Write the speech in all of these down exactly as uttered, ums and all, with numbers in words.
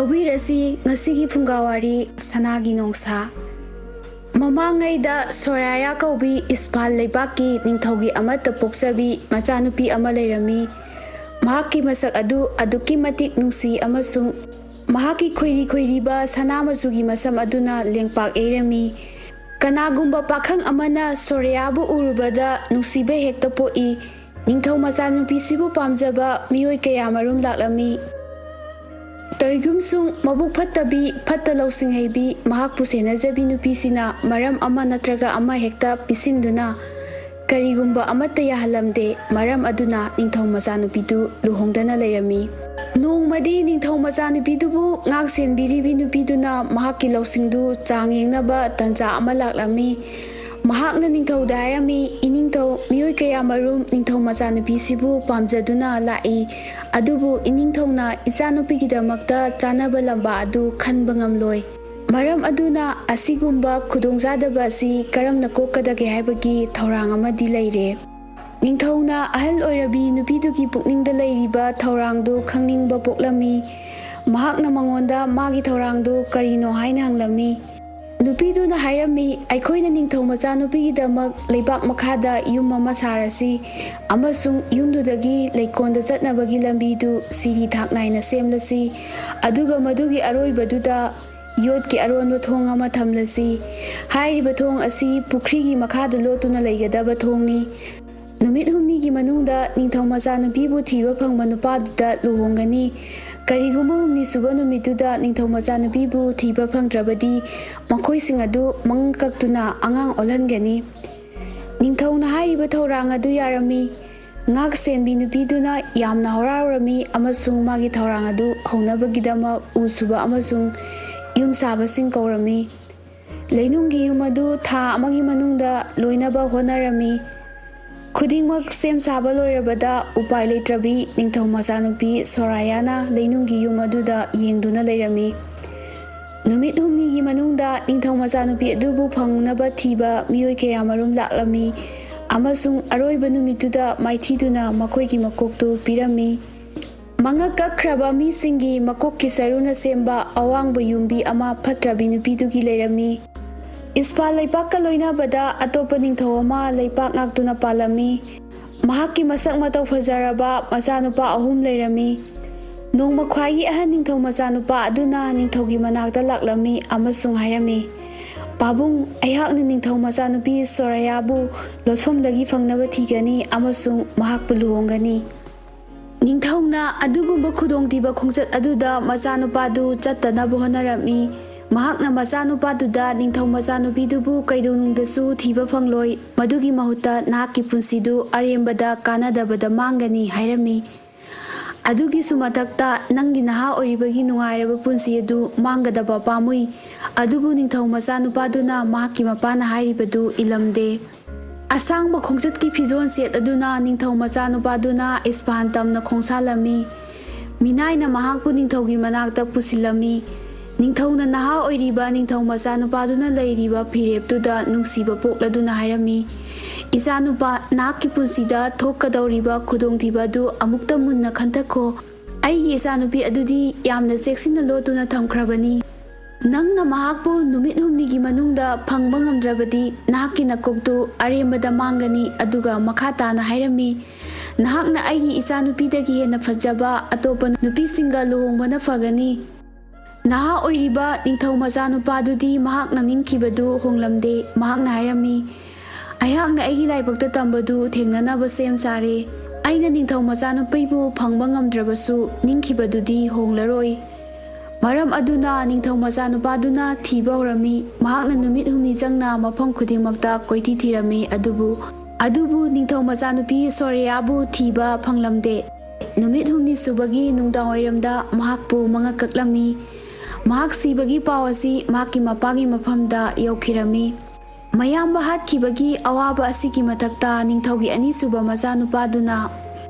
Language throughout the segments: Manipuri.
ꯇꯥꯕꯤꯔꯁꯤ ꯉꯁꯤꯒꯤ ꯐꯨꯡꯒꯥꯋꯥꯔꯤ ꯁꯅꯥꯒꯤ ꯅꯣꯡꯁꯥ꯫ ꯃꯃꯥꯡꯉꯩꯗ ꯁꯣꯔꯥꯌꯥ ꯀꯧꯕꯤ ꯏꯁꯄꯥꯟ ꯂꯩꯕꯥꯛꯀꯤ ꯅꯤꯡꯊꯧꯒꯤ ꯑꯃꯠꯇ ꯄꯣꯛꯆꯕꯤ ꯃꯆꯥꯅꯨꯄꯤ ꯑꯃ ꯂꯩꯔꯝꯃꯤ꯫ ꯃꯍꯥꯛꯀꯤ ꯃꯁꯛ ꯑꯗꯨ ꯑꯗꯨꯛꯀꯤ ꯃꯇꯤꯛ ꯅꯨꯡꯁꯤ ꯑꯃꯁꯨꯡ ꯃꯍꯥꯛꯀꯤ ꯈꯣꯏꯔꯤ ꯈꯣꯏꯔꯤꯕ ꯁꯅꯥ ꯃꯆꯨꯒꯤ ꯃꯁꯝ ꯑꯗꯨꯅ ꯂꯦꯡꯄꯥꯛ ꯌꯩꯔꯝꯃꯤ꯫ ꯀꯅꯥꯒꯨꯝꯕ ꯄꯥꯈꯪ ꯑꯃꯅ ꯁꯣꯔꯥꯌꯥꯕꯨ ꯎꯔꯨꯕꯗ ꯅꯨꯡꯁꯤꯕ ꯍꯦꯛꯇ ꯄꯣꯛꯏ꯫ ꯅꯤꯡꯊꯧ ꯃꯆꯥꯅꯨꯄꯤꯁꯤꯕꯨ ꯄꯥꯝꯖꯕ ꯃꯤꯑꯣꯏ ꯀꯌꯥ ꯃꯔꯨꯝ ꯂꯥꯛꯂꯝꯃꯤ꯫ ꯇꯧꯏꯒꯨꯝꯁꯨꯡ ꯃꯕꯨꯛ ꯐꯠꯇꯕꯤ, ꯐꯠꯇ ꯂꯧꯁꯤꯡ ꯍꯩꯕꯤ, ꯃꯍꯥꯛꯄꯨ ꯁꯦꯟꯅꯖꯕꯤ ꯅꯨꯄꯤꯁꯤꯅ ꯃꯔꯝ ꯑꯃ ꯅꯠꯇ꯭ꯔꯒ ꯑꯃ ꯍꯦꯛꯇ ꯄꯤꯁꯤꯟꯗꯨꯅ ꯀꯔꯤꯒꯨꯝꯕ ꯑꯃꯠꯇ ꯌꯥꯍꯜꯂꯝꯗꯦ꯫ ꯃꯔꯝ ꯑꯗꯨꯅ ꯅꯤꯡꯊꯧ ꯃꯆꯥꯅꯨꯄꯤꯗꯨ ꯂꯨꯍꯣꯡꯗꯅ ꯂꯩꯔꯝꯃꯤ꯫ ꯅꯣꯡꯃꯗꯤ ꯅꯤꯡꯊꯧ ꯃꯆꯥꯅꯨꯄꯤꯗꯨꯕꯨ ꯉꯥꯛ ꯁꯦꯟꯕꯤꯔꯤꯕꯤ ꯅꯨꯄꯤꯗꯨꯅ ꯃꯍꯥꯛꯀꯤ ꯂꯧꯁꯤꯡꯗꯨ ꯆꯥꯡ ꯌꯦꯡꯅꯕ ꯇꯟꯖꯥ ꯑꯃ ꯂꯥꯛꯂꯝꯃꯤ꯫ ꯃꯍꯥꯛꯅ ꯅꯤꯡꯊꯧꯗ ꯍꯥꯏꯔꯝꯃꯤ, "ꯏꯅꯤꯡꯊꯧ, ꯃꯤꯑꯣꯏ ꯀꯌꯥ ꯃꯔꯨꯝ ꯅꯤꯡꯊꯧ ꯃꯆꯥꯅꯨꯄꯤꯁꯤꯕꯨ ꯄꯥꯝꯖꯗꯨꯅ ꯂꯥꯛꯏ, ꯑꯗꯨꯕꯨ ꯏꯅꯤꯡꯊꯧꯅ ꯏꯆꯥꯅꯨꯄꯤꯒꯤꯗꯃꯛꯇ ꯆꯥꯅꯕ ꯂꯝꯕꯥ ꯑꯗꯨ ꯈꯟꯕ ꯉꯝꯂꯣꯏ꯫ ꯃꯔꯝ ꯑꯗꯨꯅ ꯑꯁꯤꯒꯨꯝꯕ ꯈꯨꯗꯣꯡꯆꯥꯗꯕ ꯑꯁꯤ ꯀꯔꯝꯅ ꯀꯣꯛꯀꯗꯒꯦ ꯍꯥꯏꯕꯒꯤ ꯊꯧꯔꯥꯡ ꯑꯃꯗꯤ ꯂꯩꯔꯦ꯫" ꯅꯤꯡꯊꯧꯅ ꯑꯍꯜ ꯑꯣꯏꯔꯕꯤ ꯅꯨꯄꯤꯗꯨꯒꯤ ꯄꯨꯛꯅꯤꯡꯗ ꯂꯩꯔꯤꯕ ꯊꯧꯔꯥꯡꯗꯨ ꯈꯪꯅꯤꯡꯕ ꯄꯣꯛꯂꯝꯃꯤ꯫ ꯃꯍꯥꯛꯅ ꯃꯉꯣꯟꯗ ꯃꯥꯒꯤ ꯊꯧꯔꯥꯡꯗꯨ ꯀꯔꯤꯅꯣ ꯍꯥꯏꯅ ꯍꯪꯂꯝꯃꯤ꯫ ꯅꯨꯄꯤꯗꯨꯅ ꯍꯥꯏꯔꯝꯃꯤ, "ꯑꯩꯈꯣꯏꯅ ꯅꯤꯡꯊꯧ ꯃꯆꯥꯅꯨꯄꯤꯒꯤꯗꯃꯛ ꯂꯩꯕꯥꯛ ꯃꯈꯥꯗ ꯌꯨꯝ ꯑꯃ ꯁꯥꯔꯁꯤ ꯑꯃꯁꯨꯡ ꯌꯨꯝꯗꯨꯗꯒꯤ ꯂꯩꯀꯣꯜꯗ ꯆꯠꯅꯕꯒꯤ ꯂꯝꯕꯤꯗꯨ ꯁꯤꯔꯤ ꯊꯥꯛ ꯅꯥꯏꯅ ꯁꯦꯝꯂꯁꯤ, ꯑꯗꯨꯒ ꯃꯗꯨꯒꯤ ꯑꯔꯣꯏꯕꯗꯨꯗ ꯌꯣꯠꯀꯤ ꯑꯔꯣꯟꯕ ꯊꯣꯡ ꯑꯃ ꯊꯝꯂꯁꯤ꯫ ꯍꯥꯏꯔꯤꯕ ꯊꯣꯡ ꯑꯁꯤ ꯄꯨꯈ꯭ꯔꯤꯒꯤ ꯃꯈꯥꯗ ꯂꯣꯠꯇꯨꯅ ꯂꯩꯒꯗꯕ ꯊꯣꯡꯅꯤ꯫ ꯅꯨꯃꯤꯠ ꯍꯨꯝꯅꯤꯒꯤ ꯃꯅꯨꯡꯗ ꯅꯤꯡꯊꯧ ꯃꯆꯥꯅꯨꯄꯤꯕꯨ ꯊꯤꯕ ꯐꯪꯕ ꯅꯨꯄꯥꯗꯨꯗ ꯂꯨꯍꯣꯡꯒꯅꯤ꯫ ꯀꯔꯤꯒꯨꯝꯕ ꯍꯨꯝꯅꯤ ꯁꯨꯕ ꯅꯨꯃꯤꯠꯇꯨꯗ ꯅꯤꯡꯊꯧ ꯃꯆꯥꯅꯨꯄꯤꯕꯨ ꯊꯤꯕ ꯐꯪꯗ꯭ꯔꯕꯗꯤ, ꯃꯈꯣꯏꯁꯤꯡ ꯑꯗꯨ ꯃꯪ ꯀꯛꯇꯨꯅ ꯑꯉꯥꯡ ꯑꯣꯜꯍꯟꯒꯅꯤ꯫" ꯅꯤꯡꯊꯧꯅ ꯍꯥꯏꯔꯤꯕ ꯊꯧꯔꯥꯡ ꯑꯗꯨ ꯌꯥꯔꯝꯃꯤ꯫ ꯉꯥꯛ ꯁꯦꯟꯕꯤ ꯅꯨꯄꯤꯗꯨꯅ ꯌꯥꯝꯅ ꯍꯔꯥꯎꯔꯝꯃꯤ ꯑꯃꯁꯨꯡ ꯃꯥꯒꯤ ꯊꯧꯔꯥꯡ ꯑꯗꯨ ꯍꯧꯅꯕꯒꯤꯗꯃꯛ ꯎ ꯁꯨꯕ ꯑꯃꯁꯨꯡ ꯌꯨꯝ ꯁꯥꯕꯁꯤꯡ ꯀꯧꯔꯝꯃꯤ꯫ ꯂꯩꯅꯨꯡꯒꯤ ꯌꯨꯝ ꯑꯗꯨ ꯊꯥ ꯑꯃꯒꯤ ꯃꯅꯨꯡꯗ ꯂꯣꯏꯅꯕ ꯍꯣꯠꯅꯔꯝꯃꯤ꯫ ꯈꯨꯗꯤꯡꯃꯛ ꯁꯦꯝ ꯁꯥꯕ ꯂꯣꯏꯔꯕꯗ, ꯎꯄꯥꯏ ꯂꯩꯇ꯭ꯔꯕꯤ ꯅꯤꯡꯊꯧ ꯃꯆꯥꯅꯨꯄꯤ ꯁꯣꯔꯥꯌꯥꯅ ꯂꯩꯅꯨꯡꯒꯤ ꯌꯨꯝ ꯑꯗꯨꯗ ꯌꯦꯡꯗꯨꯅ ꯂꯩꯔꯝꯃꯤ꯫ ꯅꯨꯃꯤꯠ ꯍꯨꯝꯅꯤꯒꯤ ꯃꯅꯨꯡꯗ ꯅꯤꯡꯊꯧ ꯃꯆꯥꯅꯨꯄꯤ ꯑꯗꯨꯕꯨ ꯐꯪꯅꯕ ꯊꯤꯕ ꯃꯤꯑꯣꯏ ꯀꯌꯥꯃꯔꯨꯝ ꯂꯥꯛꯂꯝꯃꯤ ꯑꯃꯁꯨꯡ ꯑꯔꯣꯏꯕ ꯅꯨꯃꯤꯠꯇꯨꯗ ꯃꯥꯏꯊꯤꯗꯨꯅ ꯃꯈꯣꯏꯒꯤ ꯃꯀꯣꯛꯇꯨ ꯄꯤꯔꯝꯃꯤ꯫ ꯃꯉꯛ ꯀꯛꯈ꯭ꯔꯕ ꯃꯤꯁꯤꯡꯒꯤ ꯃꯀꯣꯛꯀꯤ ꯁꯔꯨꯅ ꯁꯦꯝꯕ ꯑꯋꯥꯡꯕ ꯌꯨꯝꯕꯤ ꯑꯃ ꯐꯠꯇ꯭ꯔꯕꯤ ꯅꯨꯄꯤꯗꯨꯒꯤ ꯂꯩꯔꯝꯃꯤ꯫ ꯏꯁꯄꯥꯟ ꯂꯩꯄꯥꯛꯀ ꯂꯣꯏꯅꯕꯗ ꯑꯇꯣꯞꯄ ꯅꯤꯡꯊꯧ ꯑꯃ ꯂꯩꯄꯥꯛ ꯉꯥꯛꯇꯨꯅ ꯄꯥꯜꯂꯝꯃꯤ꯫ ꯃꯍꯥꯛꯀꯤ ꯃꯁꯛ ꯃꯇꯧ ꯐꯖꯔꯕ ꯃꯆꯥꯅꯨꯄꯥ ꯑꯍꯨꯝ ꯂꯩꯔꯝꯃꯤ꯫ ꯅꯣꯡꯃ ꯈ꯭ꯋꯥꯏꯒꯤ ꯑꯍꯟ ꯅꯤꯡꯊꯧ ꯃꯆꯥꯅꯨꯄꯥ ꯑꯗꯨꯅ ꯅꯤꯡꯊꯧꯒꯤ ꯃꯅꯥꯛꯇ ꯂꯥꯛꯂꯝꯃꯤ ꯑꯃꯁꯨꯡ ꯍꯥꯏꯔꯝꯃꯤ, "ꯄꯥꯕꯨꯡ, ꯑꯩꯍꯥꯛꯅ ꯅꯤꯡꯊꯧ ꯃꯆꯥꯅꯨꯄꯤ ꯁꯣꯔꯥꯌꯥꯕꯨ ꯂꯣꯠꯐꯝꯗꯒꯤ ꯐꯪꯅꯕ ꯊꯤꯒꯅꯤ ꯑꯃꯁꯨꯡ ꯃꯍꯥꯛꯄꯨ ꯂꯨꯍꯣꯡꯒꯅꯤ꯫" ꯅꯤꯡꯊꯧꯅ ꯑꯗꯨꯒꯨꯝꯕ ꯈꯨꯗꯣꯡꯊꯤꯕ ꯈꯣꯡꯆꯠ ꯑꯗꯨꯗ ꯃꯆꯥꯅꯨꯄꯥꯗꯨ ꯆꯠꯇꯅꯕ ꯍꯣꯠꯅꯔꯝꯃꯤ꯫ ꯃꯍꯥꯛꯅ ꯃꯆꯥꯅꯨꯄꯥꯗꯨꯗ ꯅꯤꯡꯊꯧ ꯃꯆꯥꯅꯨꯄꯤꯗꯨꯕꯨ ꯀꯩꯗꯧꯅꯨꯡꯗꯁꯨ ꯊꯤꯕ ꯐꯪꯂꯣꯏ, ꯃꯗꯨꯒꯤ ꯃꯍꯨꯠꯇ ꯅꯍꯥꯛꯀꯤ ꯄꯨꯟꯁꯤꯗꯨ ꯑꯔꯦꯝꯕꯗ ꯀꯥꯟꯅꯗꯕꯗ ꯃꯥꯡꯒꯅꯤ ꯍꯥꯏꯔꯝꯃꯤ꯫ ꯑꯗꯨꯒꯤꯁꯨ ꯃꯊꯛꯇ ꯅꯪꯒꯤ ꯅꯍꯥ ꯑꯣꯏꯔꯤꯕꯒꯤ ꯅꯨꯡꯉꯥꯏꯔꯕ ꯄꯨꯟꯁꯤ ꯑꯗꯨ ꯃꯥꯡꯒꯗꯕ ꯄꯥꯝꯃꯨꯏ꯫ ꯑꯗꯨꯕꯨ ꯅꯤꯡꯊꯧ ꯃꯆꯥꯅꯨꯄꯥꯗꯨꯅ ꯃꯍꯥꯛꯀꯤ ꯃꯄꯥꯅ ꯍꯥꯏꯔꯤꯕꯗꯨ ꯏꯜꯂꯝꯗꯦ꯫ ꯑꯁꯥꯡꯕ ꯈꯣꯡꯆꯠꯀꯤ ꯐꯤꯖꯣꯜ ꯁꯦꯠ ꯑꯗꯨꯅ ꯅꯤꯡꯊꯧ ꯃꯆꯥꯅꯨꯄꯥꯗꯨꯅ ꯏꯁꯐꯥꯟ ꯇꯝꯅ ꯈꯣꯡꯁꯥꯜꯂꯝꯃꯤ꯫ ꯃꯤꯅꯥꯏꯅ ꯃꯍꯥꯛꯄꯨ ꯅꯤꯡꯊꯧꯒꯤ ꯃꯅꯥꯛꯇ ꯄꯨꯁꯤꯜꯂꯝꯃꯤ꯫ ꯅꯤꯡꯊꯧꯅ ꯅꯍꯥ ꯑꯣꯏꯔꯤꯕ ꯅꯤꯡꯊꯧ ꯃꯆꯥꯅꯨꯄꯥꯗꯨꯅ ꯂꯩꯔꯤꯕ ꯐꯤꯔꯦꯞꯇꯨꯗ ꯅꯨꯡꯁꯤꯕ ꯄꯣꯛꯂꯗꯨꯅ ꯍꯥꯏꯔꯝꯃꯤ, "ꯏꯆꯥꯅꯨꯄꯥ, ꯅꯍꯥꯛꯀꯤ ꯄꯨꯟꯁꯤꯗ ꯊꯣꯛꯀꯗꯧꯔꯤꯕ ꯈꯨꯗꯣꯡꯊꯤꯕ ꯑꯗꯨ ꯑꯃꯨꯛꯇ ꯃꯨꯟꯅ ꯈꯟꯊꯈꯣ꯫ ꯑꯩꯒꯤ ꯏꯆꯥꯅꯨꯄꯤ ꯑꯗꯨꯗꯤ ꯌꯥꯝꯅ ꯆꯦꯛꯁꯤꯟꯅ ꯂꯣꯠꯇꯨꯅ ꯊꯝꯈ꯭ꯔꯕꯅꯤ꯫ ꯅꯪꯅ ꯃꯍꯥꯛꯄꯨ ꯅꯨꯃꯤꯠ ꯍꯨꯝꯅꯤꯒꯤ ꯃꯅꯨꯡꯗ ꯐꯪꯕ ꯉꯝꯗ꯭ꯔꯕꯗꯤ ꯅꯍꯥꯛꯀꯤ ꯅꯀꯣꯛꯇꯨ ꯑꯔꯦꯝꯕꯗ ꯃꯥꯡꯒꯅꯤ꯫" ꯑꯗꯨꯒ ꯃꯈꯥ ꯇꯥꯅ ꯍꯥꯏꯔꯝꯃꯤ, "ꯅꯍꯥꯛꯅ ꯑꯩꯒꯤ ꯏꯆꯥꯅꯨꯄꯤꯗꯒꯤ ꯍꯦꯟꯅ ꯐꯖꯕ ꯑꯇꯣꯞꯄ ꯅꯨꯄꯤꯁꯤꯡꯒ ꯂꯨꯍꯣꯡꯕꯅ ꯐꯒꯅꯤ꯫" ꯅꯍꯥ ꯑꯣꯏꯔꯤꯕ ꯅꯤꯡꯊꯧ ꯃꯆꯥꯅꯨꯄꯥꯗꯨꯗꯤ ꯃꯍꯥꯛꯅ ꯅꯤꯡꯈꯤꯕꯗꯨ ꯍꯣꯡꯂꯝꯗꯦ꯫ ꯃꯍꯥꯛꯅ ꯍꯥꯏꯔꯝꯃꯤ, "ꯑꯩꯍꯥꯛꯅ ꯑꯩꯒꯤ ꯂꯥꯏꯕꯛꯇ ꯇꯝꯕꯗꯨ ꯊꯦꯡꯅꯅꯕ ꯁꯦꯝ ꯁꯥꯔꯦ꯫ ꯑꯩꯅ ꯅꯤꯡꯊꯧ ꯃꯆꯥꯅꯨꯄꯤꯕꯨ ꯐꯪꯕ ꯉꯝꯗ꯭ꯔꯕꯁꯨ ꯅꯤꯡꯈꯤꯕꯗꯨꯗꯤ ꯍꯣꯡꯂꯔꯣꯏ꯫" ꯃꯔꯝ ꯑꯗꯨꯅ ꯅꯤꯡꯊꯧ ꯃꯆꯥꯅꯨꯄꯥꯗꯨꯅ ꯊꯤꯕ ꯍꯧꯔꯝꯃꯤ꯫ ꯃꯍꯥꯛꯅ ꯅꯨꯃꯤꯠ ꯍꯨꯝꯅꯤ ꯆꯪꯅ ꯃꯐꯝ ꯈꯨꯗꯤꯡꯃꯛꯇ ꯀꯣꯏꯊꯤ ꯊꯤꯔꯝꯃꯤ, ꯑꯗꯨꯕꯨ, ꯑꯗꯨꯕꯨ ꯅꯤꯡꯊꯧ ꯃꯆꯥꯅꯨꯄꯤ ꯁꯣꯔꯦꯌꯥꯕꯨ ꯊꯤꯕ ꯐꯪꯂꯝꯗꯦ꯫ ꯅꯨꯃꯤꯠ ꯍꯨꯝꯅꯤ ꯁꯨꯕꯒꯤ ꯅꯨꯡꯗꯥꯡꯋꯥꯏꯔꯝꯗ ꯃꯍꯥꯛꯄꯨ ꯃꯉꯛ ꯀꯛꯂꯝꯃꯤ꯫ ꯃꯍꯥꯛ ꯁꯤꯕꯒꯤ ꯄꯥꯎ ꯑꯁꯤ ꯃꯍꯥꯛꯀꯤ ꯃꯄꯥꯒꯤ ꯃꯐꯝꯗ ꯌꯧꯈꯤꯔꯝꯃꯤ꯫ ꯃꯌꯥꯝꯕ ꯍꯥꯠꯈꯤꯕꯒꯤ ꯑꯋꯥꯕ ꯑꯁꯤꯒꯤ ꯃꯊꯛꯇ ꯅꯤꯡꯊꯧꯒꯤ ꯑꯅꯤꯁꯨꯕ ꯃꯆꯥꯅꯨꯄꯥꯗꯨꯅ,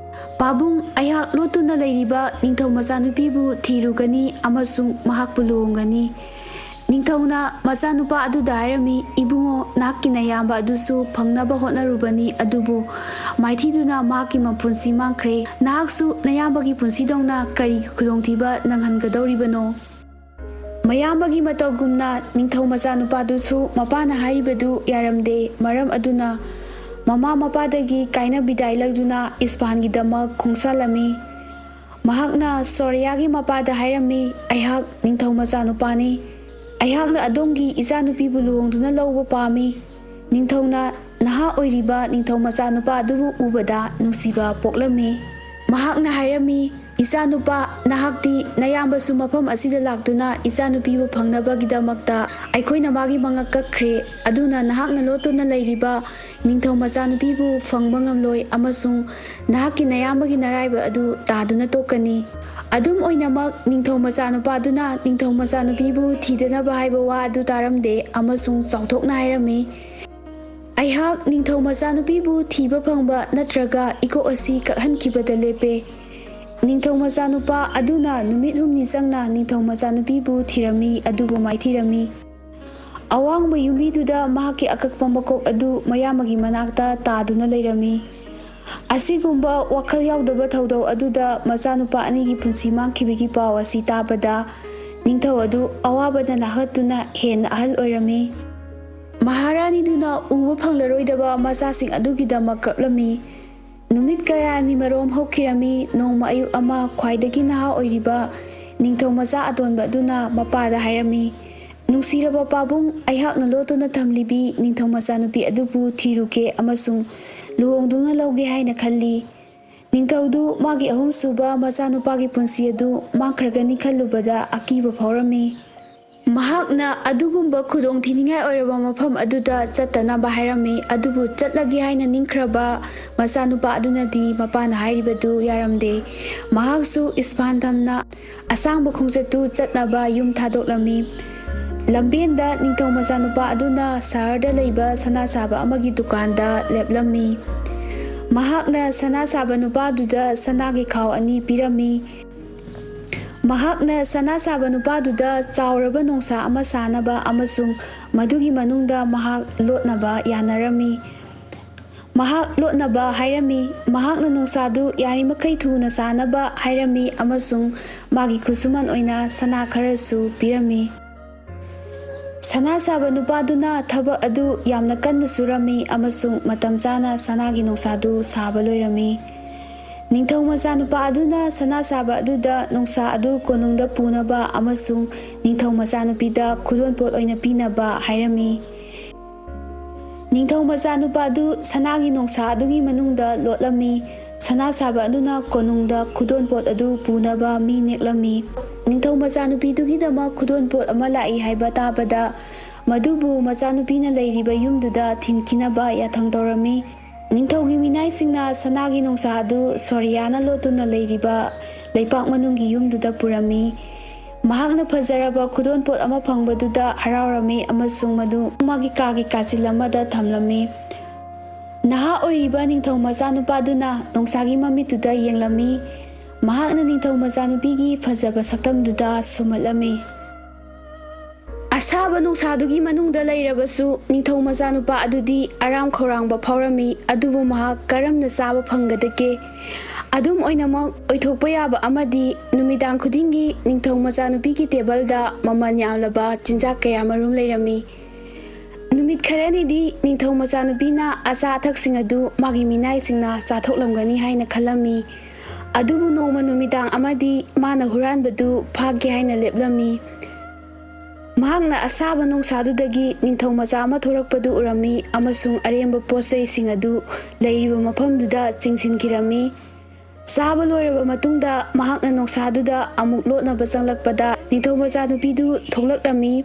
"ꯄꯥꯕꯨꯡ, ꯑꯩꯍꯥꯛ ꯂꯣꯠꯇꯨꯅ ꯂꯩꯔꯤꯕ ꯅꯤꯡꯊꯧ ꯃꯆꯥꯅꯨꯄꯤꯕꯨ ꯊꯤꯔꯨꯒꯅꯤ ꯑꯃꯁꯨꯡ ꯃꯍꯥꯛꯄꯨ ꯂꯨꯍꯣꯡꯒꯅꯤ꯫ ꯅꯤꯡꯊꯧꯅ ꯃꯆꯥꯅꯨꯄꯥ ꯑꯗꯨꯗ ꯍꯥꯏꯔꯝꯃꯤ, "ꯏꯕꯨꯡꯉꯣ, ꯅꯍꯥꯛꯀꯤ ꯅꯌꯥꯝꯕ ꯑꯗꯨꯁꯨ ꯐꯪꯅꯕ ꯍꯣꯠꯅꯔꯨꯕꯅꯤ, ꯑꯗꯨꯕꯨ ꯃꯥꯏꯊꯤꯗꯨꯅ ꯃꯍꯥꯛꯀꯤ ꯃꯄꯨꯟꯁꯤ ꯃꯥꯡꯈ꯭ꯔꯦ꯫ ꯅꯍꯥꯛꯁꯨ ꯅꯌꯥꯝꯕꯒꯤ ꯄꯨꯟꯁꯤꯗꯧꯅ ꯀꯔꯤꯒꯤ ꯈꯨꯗꯣꯡꯊꯤꯕ ꯅꯪꯍꯟꯒꯗꯧꯔꯤꯕꯅꯣ?" ꯃꯌꯥꯝꯕꯒꯤ ꯃꯇꯧꯒꯨꯝꯅ ꯅꯤꯡꯊꯧ ꯃꯆꯥꯅꯨꯄꯥꯗꯨꯁꯨ ꯃꯄꯥꯅ ꯍꯥꯏꯔꯤꯕꯗꯨ ꯌꯥꯔꯝꯗꯦ꯫ ꯃꯔꯝ ꯑꯗꯨꯅ ꯃꯃꯥ ꯃꯄꯥꯗꯒꯤ ꯀꯥꯏꯅ ꯕꯤꯗꯥꯏ ꯂꯧꯗꯨꯅ ꯏꯁꯐꯥꯟꯒꯤꯗꯃꯛ ꯈꯣꯡꯁꯥꯜꯂꯝꯃꯤ꯫ ꯃꯍꯥꯛꯅ ꯁꯣꯔꯤꯌꯥꯒꯤ ꯃꯄꯥꯗ ꯍꯥꯏꯔꯝꯃꯤ, "ꯑꯩꯍꯥꯛ ꯅꯤꯡꯊꯧ ꯃꯆꯥꯅꯨꯄꯥꯅꯤ꯫ ꯑꯩꯍꯥꯛꯅ ꯑꯗꯣꯝꯒꯤ ꯏꯆꯥꯅꯨꯄꯤꯕꯨ ꯂꯨꯍꯣꯡꯗꯨꯅ ꯂꯧꯕ ꯄꯥꯝꯃꯤ꯫" ꯅꯤꯡꯊꯧꯅ ꯅꯍꯥ ꯑꯣꯏꯔꯤꯕ ꯅꯤꯡꯊꯧ ꯃꯆꯥꯅꯨꯄꯥ ꯑꯗꯨꯕꯨ ꯎꯕꯗ ꯅꯨꯡꯁꯤꯕ ꯄꯣꯛꯂꯝꯃꯤ꯫ ꯃꯍꯥꯛꯅ ꯍꯥꯏꯔꯝꯃꯤ, "ꯏꯆꯥꯅꯨꯄꯥ, ꯅꯍꯥꯛꯇꯤ ꯅꯌꯥꯝꯕꯁꯨ ꯃꯐꯝ ꯑꯁꯤꯗ ꯂꯥꯛꯇꯨꯅ ꯏꯆꯥꯅꯨꯄꯤꯕꯨ ꯐꯪꯅꯕꯒꯤꯗꯃꯛꯇ ꯑꯩꯈꯣꯏꯅ ꯃꯥꯒꯤ ꯃꯉꯛ ꯀꯛꯈ꯭ꯔꯦ꯫ ꯑꯗꯨꯅ ꯅꯍꯥꯛꯅ ꯂꯣꯠꯇꯨꯅ ꯂꯩꯔꯤꯕ ꯅꯤꯡꯊꯧ ꯃꯆꯥꯅꯨꯄꯤꯕꯨ ꯐꯪꯕ ꯉꯝꯂꯣꯏ ꯑꯃꯁꯨꯡ ꯅꯍꯥꯛꯀꯤ ꯅꯌꯥꯝꯕꯒꯤ ꯅꯔꯥꯏꯕ ꯑꯗꯨ ꯇꯥꯗꯨꯅ ꯇꯣꯛꯀꯅꯤ꯫" ꯑꯗꯨꯝ ꯑꯣꯏꯅꯃꯛ, ꯅꯤꯡꯊꯧ ꯃꯆꯥꯅꯨꯄꯥꯗꯨꯅ ꯅꯤꯡꯊꯧ ꯃꯆꯥꯅꯨꯄꯤꯕꯨ ꯊꯤꯗꯅꯕ ꯍꯥꯏꯕ ꯋꯥ ꯑꯗꯨ ꯇꯥꯔꯝꯗꯦ ꯑꯃꯁꯨꯡ ꯆꯥꯎꯊꯣꯛꯅ ꯍꯥꯏꯔꯝꯃꯤ, "ꯑꯩꯍꯥꯛ ꯅꯤꯡꯊꯧ ꯃꯆꯥꯅꯨꯄꯤꯕꯨ ꯊꯤꯕ ꯐꯪꯕ ꯅꯠꯇ꯭ꯔꯒ ꯏꯀꯣꯛ ꯑꯁꯤ ꯀꯛꯍꯟꯈꯤꯕꯗ ꯂꯦꯞꯄꯦ꯫" ꯅꯤꯡꯊꯧ ꯃꯆꯥꯅꯨꯄꯥ ꯑꯗꯨꯅ ꯅꯨꯃꯤꯠ ꯍꯨꯝꯅꯤ ꯆꯪꯅ ꯅꯤꯡꯊꯧ ꯃꯆꯥꯅꯨꯄꯤꯕꯨ ꯊꯤꯔꯝꯃꯤ, ꯑꯗꯨꯕꯨ ꯃꯥꯏꯊꯤꯔꯝꯃꯤ꯫ ꯑꯋꯥꯡꯕ ꯌꯨꯝꯕꯤꯗꯨꯗ ꯃꯍꯥꯛꯀꯤ ꯑꯀꯛꯄ ꯃꯀꯣꯛ ꯑꯗꯨ ꯃꯌꯥꯝꯕꯒꯤ ꯃꯅꯥꯛꯇ ꯇꯥꯗꯨꯅ ꯂꯩꯔꯝꯃꯤ꯫ ꯑꯁꯤꯒꯨꯝꯕ ꯋꯥꯈꯜ ꯌꯥꯎꯗꯕ ꯊꯧꯗꯣꯛ ꯑꯗꯨꯗ ꯃꯆꯥꯅꯨꯄꯥ ꯑꯅꯤꯒꯤ ꯄꯨꯟꯁꯤ ꯃꯥꯡꯈꯤꯕꯒꯤ ꯄꯥꯎ ꯑꯁꯤ ꯇꯥꯕꯗ, ꯅꯤꯡꯊꯧ ꯑꯗꯨ ꯑꯋꯥꯕꯅ ꯅꯥꯍꯠꯇꯨꯅ ꯍꯦꯟꯅ ꯑꯍꯜ ꯑꯣꯏꯔꯝꯃꯤ꯫ ꯃꯍꯥꯔꯥꯅꯤꯗꯨꯅ ꯎꯕ ꯐꯪꯂꯔꯣꯏꯗꯕ ꯃꯆꯥꯁꯤꯡ ꯑꯗꯨꯒꯤꯗꯃꯛ ꯀꯞꯂꯝꯃꯤ꯫ ꯅꯨꯃꯤꯠ ꯀꯌꯥꯅꯤ ꯃꯔꯣꯝ ꯍꯧꯈꯤꯔꯝꯃꯤ꯫ ꯅꯣꯡꯃ ꯑꯌꯨꯛ ꯑꯃ, ꯈ꯭ꯋꯥꯏꯗꯒꯤ ꯅꯍꯥ ꯑꯣꯏꯔꯤꯕ ꯅꯤꯡꯊꯧ ꯃꯆꯥ ꯑꯇꯣꯟꯕ ꯑꯗꯨꯅ ꯃꯄꯥꯗ ꯍꯥꯏꯔꯝꯃꯤ, "ꯅꯨꯡꯁꯤꯔꯕ ꯄꯥꯕꯨꯡ, ꯑꯩꯍꯥꯛꯅ ꯂꯣꯠꯇꯨꯅ ꯊꯝꯂꯤꯕꯤ ꯅꯤꯡꯊꯧ ꯃꯆꯥꯅꯨꯄꯤ ꯑꯗꯨꯕꯨ ꯊꯤꯔꯨꯒꯦ ꯑꯃꯁꯨꯡ ꯂꯨꯍꯣꯡꯗꯨꯅ ꯂꯧꯒꯦ ꯍꯥꯏꯅ ꯈꯜꯂꯤ꯫" ꯅꯤꯡꯊꯧꯗꯨ ꯃꯥꯒꯤ ꯑꯍꯨꯝꯁꯨꯕ ꯃꯆꯥꯅꯨꯄꯥꯒꯤ ꯄꯨꯟꯁꯤ ꯑꯗꯨ ꯃꯥꯡꯈ꯭ꯔꯒꯅꯤ ꯈꯜꯂꯨꯕꯗ ꯑꯀꯤꯕ ꯐꯥꯎꯔꯝꯃꯤ꯫ ꯃꯍꯥꯛꯅ ꯑꯗꯨꯒꯨꯝꯕ ꯈꯨꯗꯣꯡꯊꯤꯅꯤꯡꯉꯥꯏ ꯑꯣꯏꯔꯕ ꯃꯐꯝ ꯑꯗꯨꯗ ꯆꯠꯇꯅꯕ ꯍꯥꯏꯔꯝꯃꯤ, ꯑꯗꯨꯕꯨ ꯆꯠꯂꯒꯦ ꯍꯥꯏꯅ ꯅꯤꯡꯈ꯭ꯔꯕ ꯃꯆꯥꯅꯨꯄꯥ ꯑꯗꯨꯅꯗꯤ ꯃꯄꯥꯅ ꯍꯥꯏꯔꯤꯕꯗꯨ ꯌꯥꯔꯝꯗꯦ꯫ ꯃꯍꯥꯛꯁꯨ ꯏꯁꯐꯥꯟ ꯇꯝꯅ ꯑꯁꯥꯡꯕ ꯈꯣꯡꯆꯠꯇꯨ ꯆꯠꯅꯕ ꯌꯨꯝ ꯊꯥꯗꯣꯛꯂꯝꯃꯤ꯫ ꯂꯝꯕꯦꯟꯗ ꯅꯤꯡꯊꯧ ꯃꯆꯥꯅꯨꯄꯥ ꯑꯗꯨꯅ ꯁꯍꯔꯗ ꯂꯩꯕ ꯁꯅꯥ ꯁꯥꯕ ꯑꯃꯒꯤ ꯗꯨꯀꯥꯟꯗ ꯂꯦꯞꯂꯝꯃꯤ꯫ ꯃꯍꯥꯛꯅ ꯁꯅꯥ ꯁꯥꯕ ꯅꯨꯄꯥꯗꯨꯗ ꯁꯅꯥꯒꯤ ꯈꯥꯎ ꯑꯅꯤ ꯄꯤꯔꯝꯃꯤ꯫ ꯃꯍꯥꯛꯅ ꯁꯅꯥ ꯁꯥꯕ ꯅꯨꯄꯥꯗꯨꯗ ꯆꯥꯎꯔꯕ ꯅꯣꯡꯁꯥ ꯑꯃ ꯁꯥꯅꯕ ꯑꯃꯁꯨꯡ ꯃꯗꯨꯒꯤ ꯃꯅꯨꯡꯗ ꯃꯍꯥꯛ ꯂꯣꯠꯅꯕ ꯌꯥꯅꯔꯝꯃꯤ꯫ ꯃꯍꯥꯛ ꯂꯣꯠꯅꯕ ꯍꯥꯏꯔꯝꯃꯤ꯫ ꯃꯍꯥꯛꯅ ꯅꯣꯡꯁꯥꯗꯨ ꯌꯥꯔꯤꯃꯈꯩ ꯊꯨꯅ ꯁꯥꯅꯕ ꯍꯥꯏꯔꯝꯃꯤ ꯑꯃꯁꯨꯡ ꯃꯥꯒꯤ ꯈꯨꯠꯁꯨꯃꯟ ꯑꯣꯏꯅ ꯁꯅꯥ ꯈꯔꯁꯨ ꯄꯤꯔꯝꯃꯤ꯫ ꯁꯅꯥ ꯁꯥꯕ ꯅꯨꯄꯥꯗꯨꯅ ꯊꯕꯛ ꯑꯗꯨ ꯌꯥꯝꯅ ꯀꯟꯅ ꯁꯨꯔꯝꯃꯤ ꯑꯃꯁꯨꯡ ꯃꯇꯝ ꯆꯥꯅ ꯁꯅꯥꯒꯤ ꯅꯣꯡꯁꯥꯗꯨ ꯁꯥꯕ ꯂꯣꯏꯔꯝꯃꯤ꯫ ꯅꯤꯡꯊꯧ ꯃꯆꯥꯅꯨꯄꯥ ꯑꯗꯨꯅ ꯁꯅꯥ ꯁꯥꯕ ꯑꯗꯨꯗ ꯅꯣꯡꯁꯥ ꯑꯗꯨ ꯀꯣꯅꯨꯡꯗ ꯄꯨꯅꯕ ꯑꯃꯁꯨꯡ ꯅꯤꯡꯊꯧ ꯃꯆꯥꯅꯨꯄꯤꯗ ꯈꯨꯗꯣꯜꯄꯣꯠ ꯑꯣꯏꯅ ꯄꯤꯅꯕ ꯍꯥꯏꯔꯝꯃꯤ꯫ ꯅꯤꯡꯊꯧ ꯃꯆꯥꯅꯨꯄꯥꯗꯨ ꯁꯅꯥꯒꯤ ꯅꯣꯡꯁꯥ ꯑꯗꯨꯒꯤ ꯃꯅꯨꯡꯗ ꯂꯣꯠꯂꯝꯃꯤ꯫ ꯁꯅꯥ ꯁꯥꯕ ꯑꯗꯨꯅ ꯀꯣꯅꯨꯡꯗ ꯈꯨꯗꯣꯜꯄꯣꯠ ꯑꯗꯨ ꯄꯨꯅꯕ ꯃꯤ ꯅꯦꯛꯂꯝꯃꯤ꯫ ꯅꯤꯡꯊꯧ ꯃꯆꯥꯅꯨꯄꯤꯗꯨꯒꯤꯗꯃꯛ ꯈꯨꯗꯣꯜꯄꯣꯠ ꯑꯃ ꯂꯥꯛꯏ ꯍꯥꯏꯕ ꯇꯥꯕꯗ, ꯃꯗꯨꯕꯨ ꯃꯆꯥꯅꯨꯄꯤꯅ ꯂꯩꯔꯤꯕ ꯌꯨꯝꯗꯨꯗ ꯊꯤꯟꯈꯤꯅꯕ ꯌꯥꯊꯪ ꯇꯧꯔꯝꯃꯤ꯫ ꯅꯤꯡꯊꯧꯒꯤ ꯃꯤꯅꯥꯏꯁꯤꯡꯅ ꯁꯅꯥꯒꯤ ꯅꯣꯡꯁꯥ ꯑꯗꯨ ꯁꯣꯔꯤꯌꯥꯅ ꯂꯣꯠꯇꯨꯅ ꯂꯩꯔꯤꯕ ꯂꯩꯄꯥꯛ ꯃꯅꯨꯡꯒꯤ ꯌꯨꯝꯗꯨꯗ ꯄꯨꯔꯝꯃꯤ꯫ ꯃꯍꯥꯛꯅ ꯐꯖꯔꯕ ꯈꯨꯗꯣꯜꯄꯣꯠ ꯑꯃ ꯐꯪꯕꯗꯨꯗ ꯍꯔꯥꯎꯔꯝꯃꯤ ꯑꯃꯁꯨꯡ ꯃꯗꯨ ꯃꯥꯒꯤ ꯀꯥꯒꯤ ꯀꯥꯆꯤꯜ ꯑꯃꯗ ꯊꯝꯂꯝꯃꯤ꯫ ꯅꯍꯥ ꯑꯣꯏꯔꯤꯕ ꯅꯤꯡꯊꯧ ꯃꯆꯥꯅꯨꯄꯥꯗꯨꯅ ꯅꯣꯡꯁꯥꯒꯤ ꯃꯃꯤꯠꯇꯨꯗ ꯌꯦꯡꯂꯝꯃꯤ꯫ ꯃꯍꯥꯛꯅ ꯅꯤꯡꯊꯧ ꯃꯆꯥꯅꯨꯄꯤꯒꯤ ꯐꯖꯕ ꯁꯛꯇꯝꯗꯨꯗ ꯁꯨꯝꯍꯠꯂꯝꯃꯤ꯫ ꯑꯁꯥꯕ ꯅꯣꯡꯁꯥꯗꯨꯒꯤ ꯃꯅꯨꯡꯗ ꯂꯩꯔꯕꯁꯨ, ꯅꯤꯡꯊꯧ ꯃꯆꯥꯅꯨꯄꯥ ꯑꯗꯨꯗꯤ ꯑꯔꯥꯝ ꯈꯧꯔꯥꯡꯕ ꯐꯥꯎꯔꯝꯃꯤ, ꯑꯗꯨꯕꯨ ꯃꯍꯥꯛ ꯀꯔꯝꯅ ꯆꯥꯕ ꯐꯪꯒꯗꯒꯦ? ꯑꯗꯨꯝ ꯑꯣꯏꯅꯃꯛ, ꯑꯣꯏꯊꯣꯛꯄ ꯌꯥꯕ ꯑꯃꯗꯤ ꯅꯨꯃꯤꯗꯥꯡ ꯈꯨꯗꯤꯡꯒꯤ ꯅꯤꯡꯊꯧ ꯃꯆꯥꯅꯨꯄꯤꯒꯤ ꯇꯦꯕꯜꯗ ꯃꯃꯜ ꯌꯥꯝꯂꯕ ꯆꯤꯟꯖꯥꯛ ꯀꯌꯥ ꯃꯔꯨꯝ ꯂꯩꯔꯝꯃꯤ꯫ ꯅꯨꯃꯤꯠ ꯈꯔꯅꯤꯗꯤ ꯅꯤꯡꯊꯧ ꯃꯆꯥꯅꯨꯄꯤꯅ ꯑꯆꯥ ꯑꯊꯛꯁꯤꯡ ꯑꯗꯨ ꯃꯥꯒꯤ ꯃꯤꯅꯥꯏꯁꯤꯡꯅ ꯆꯥꯊꯣꯛꯂꯝꯒꯅꯤ ꯍꯥꯏꯅ ꯈꯜꯂꯝꯃꯤ꯫ ꯑꯗꯨꯕꯨ ꯅꯣꯡꯃ ꯅꯨꯃꯤꯗꯥꯡ ꯑꯃꯗꯤ ꯃꯥꯅ ꯍꯨꯔꯥꯟꯕꯗꯨ ꯐꯥꯒꯦ ꯍꯥꯏꯅ ꯂꯦꯞꯂꯝꯃꯤ꯫ ꯃꯍꯥꯛꯅ ꯑꯁꯥꯕ ꯅꯣꯡꯁꯥꯗꯨꯗꯒꯤ ꯅꯤꯡꯊꯧ ꯃꯆꯥ ꯑꯃ ꯊꯣꯔꯛꯄꯗꯨ ꯎꯔꯝꯃꯤ ꯑꯃꯁꯨꯡ ꯑꯔꯦꯝꯕ ꯄꯣꯠ ꯆꯩꯁꯤꯡ ꯑꯗꯨ ꯂꯩꯔꯤꯕ ꯃꯐꯝꯗꯨꯗ ꯆꯤꯡꯁꯤꯟꯈꯤꯔꯝꯃꯤ꯫ ꯆꯥꯕ ꯂꯣꯏꯔꯕ ꯃꯇꯨꯡꯗ, ꯃꯍꯥꯛꯅ ꯅꯣꯡꯁꯥꯗꯨꯗ ꯑꯃꯨꯛ ꯂꯣꯠꯅꯕ ꯆꯪꯂꯛꯄꯗ, ꯅꯤꯡꯊꯧ ꯃꯆꯥꯅꯨꯄꯤꯗꯨ ꯊꯣꯛꯂꯛꯂꯝꯃꯤ꯫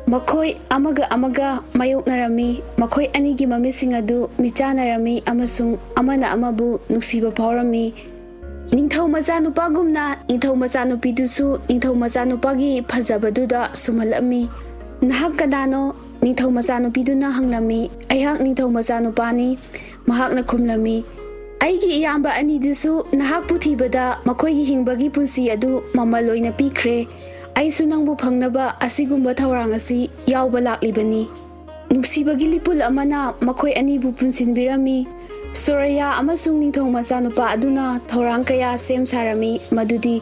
ꯃꯈꯣꯏ ꯑꯃꯒ ꯑꯃꯒ ꯃꯥꯌꯣꯛꯅꯔꯝꯃꯤ꯫ ꯃꯈꯣꯏ ꯑꯅꯤꯒꯤ ꯃꯃꯤꯠꯁꯤꯡ ꯑꯗꯨ ꯃꯤꯠꯆꯥꯟꯅꯔꯝꯃꯤ ꯑꯃꯁꯨꯡ ꯑꯃꯅ ꯑꯃꯕꯨ ꯅꯨꯡꯁꯤꯕ ꯐꯥꯎꯔꯝꯃꯤ꯫ ꯅꯤꯡꯊꯧ ꯃꯆꯥꯅꯨꯄꯥꯒꯨꯝꯅ, ꯅꯤꯡꯊꯧ ꯃꯆꯥꯅꯨꯄꯤꯗꯨꯁꯨ ꯅꯤꯡꯊꯧ ꯃꯆꯥꯅꯨꯄꯥꯒꯤ ꯐꯖꯕꯗꯨꯗ ꯁꯨꯝꯍꯠꯂꯝꯃꯤ꯫ "ꯅꯍꯥꯛ ꯀꯅꯥꯅꯣ?" ꯅꯤꯡꯊꯧ ꯃꯆꯥꯅꯨꯄꯤꯗꯨꯅ ꯍꯪꯂꯝꯃꯤ꯫ "ꯑꯩꯍꯥꯛ ꯅꯤꯡꯊꯧ ꯃꯆꯥꯅꯨꯄꯥꯅꯤ," ꯃꯍꯥꯛꯅ ꯈꯨꯝꯂꯝꯃꯤ꯫ ꯑꯩꯒꯤ ꯏꯌꯥꯝꯕ ꯑꯅꯤꯗꯨꯁꯨ ꯅꯍꯥꯛꯄꯨ ꯊꯤꯕꯗ ꯃꯈꯣꯏꯒꯤ ꯍꯤꯡꯕꯒꯤ ꯄꯨꯟꯁꯤ ꯑꯗꯨ ꯃꯃꯜ ꯑꯣꯏꯅ ꯄꯤꯈ꯭ꯔꯦ꯫ ꯑꯩꯁꯨ ꯅꯪꯕꯨ ꯐꯪꯅꯕ ꯑꯁꯤꯒꯨꯝꯕ ꯊꯧꯔꯥꯡ ꯑꯁꯤ ꯌꯥꯎꯕ ꯂꯥꯛꯂꯤꯕꯅꯤ꯫ ꯅꯨꯡꯁꯤꯕꯒꯤ ꯂꯤꯄꯨꯜ ꯑꯃꯅ ꯃꯈꯣꯏ ꯑꯅꯤꯕꯨ ꯄꯨꯟꯁꯤꯟꯕꯤꯔꯝꯃꯤ꯫ ꯁꯣꯔꯌꯥ ꯑꯃꯁꯨꯡ ꯅꯤꯡꯊꯧ ꯃꯆꯥꯅꯨꯄꯥ ꯑꯗꯨꯅ ꯊꯧꯔꯥꯡ ꯀꯌꯥ ꯁꯦꯝ ꯁꯥꯔꯝꯃꯤ, ꯃꯗꯨꯗꯤ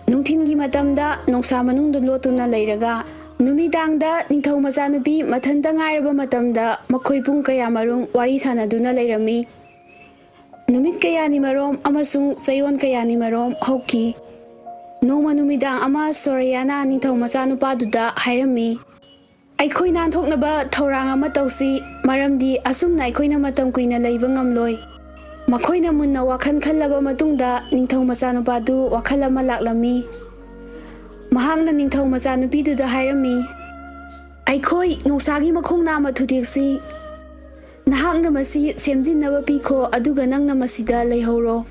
ꯅꯨꯡꯊꯤꯜꯒꯤ ꯃꯇꯝꯗ ꯅꯣꯡꯁꯥ ꯃꯅꯨꯡꯗ ꯂꯣꯠꯇꯨꯅ ꯂꯩꯔꯒ, ꯅꯨꯃꯤꯗꯥꯡꯗ ꯅꯤꯡꯊꯧ ꯃꯆꯥꯅꯨꯄꯤ ꯃꯊꯟꯇ ꯉꯥꯏꯔꯕ ꯃꯇꯝꯗ ꯃꯈꯣꯏ ꯄꯨꯡ ꯀꯌꯥꯃꯔꯨꯝ ꯋꯥꯔꯤ ꯁꯥꯟꯅꯗꯨꯅ ꯂꯩꯔꯝꯃꯤ꯫ ꯅꯨꯃꯤꯠ ꯀꯌꯥꯅꯤ ꯃꯔꯣꯝ ꯑꯃꯁꯨꯡ ꯆꯌꯣꯜ ꯀꯌꯥꯅꯤ ꯃꯔꯣꯝ ꯍꯧꯈꯤ꯫ ꯅꯣꯡꯃ ꯅꯨꯃꯤꯗꯥꯡ ꯑꯃ ꯁꯣꯔꯌꯥꯅ ꯅꯤꯡꯊꯧ ꯃꯆꯥꯅꯨꯄꯥꯗꯨꯗ ꯍꯥꯏꯔꯝꯃꯤ, "ꯑꯩꯈꯣꯏ ꯅꯥꯟꯊꯣꯛꯅꯕ ꯊꯧꯔꯥꯡ ꯑꯃ ꯇꯧꯁꯤ, ꯃꯔꯝꯗꯤ ꯑꯁꯨꯝꯅ ꯑꯩꯈꯣꯏꯅ ꯃꯇꯝ ꯀꯨꯏꯅ ꯂꯩꯕ ꯉꯝꯂꯣꯏ꯫" ꯃꯈꯣꯏꯅ ꯃꯨꯟꯅ ꯋꯥꯈꯜ ꯈꯜꯂꯕ ꯃꯇꯨꯡꯗ ꯅꯤꯡꯊꯧ ꯃꯆꯥꯅꯨꯄꯥꯗꯨ ꯋꯥꯈꯜ ꯑꯃ ꯂꯥꯛꯂꯝꯃꯤ꯫ ꯃꯍꯥꯛꯅ ꯅꯤꯡꯊꯧ ꯃꯆꯥꯅꯨꯄꯤꯗꯨꯗ ꯍꯥꯏꯔꯝꯃꯤ, "ꯑꯩꯈꯣꯏ ꯅꯣꯡꯁꯥꯒꯤ ꯃꯈꯣꯡ ꯅꯥꯝꯃ ꯊꯨꯗꯦꯛꯁꯤ꯫ ꯅꯍꯥꯛꯅ ꯃꯁꯤ ꯁꯦꯝꯖꯤꯟꯅꯕ ꯄꯤꯈꯣ, ꯑꯗꯨꯒ ꯅꯪꯅ ꯃꯁꯤꯗ ꯂꯩꯍꯧꯔꯣ꯫"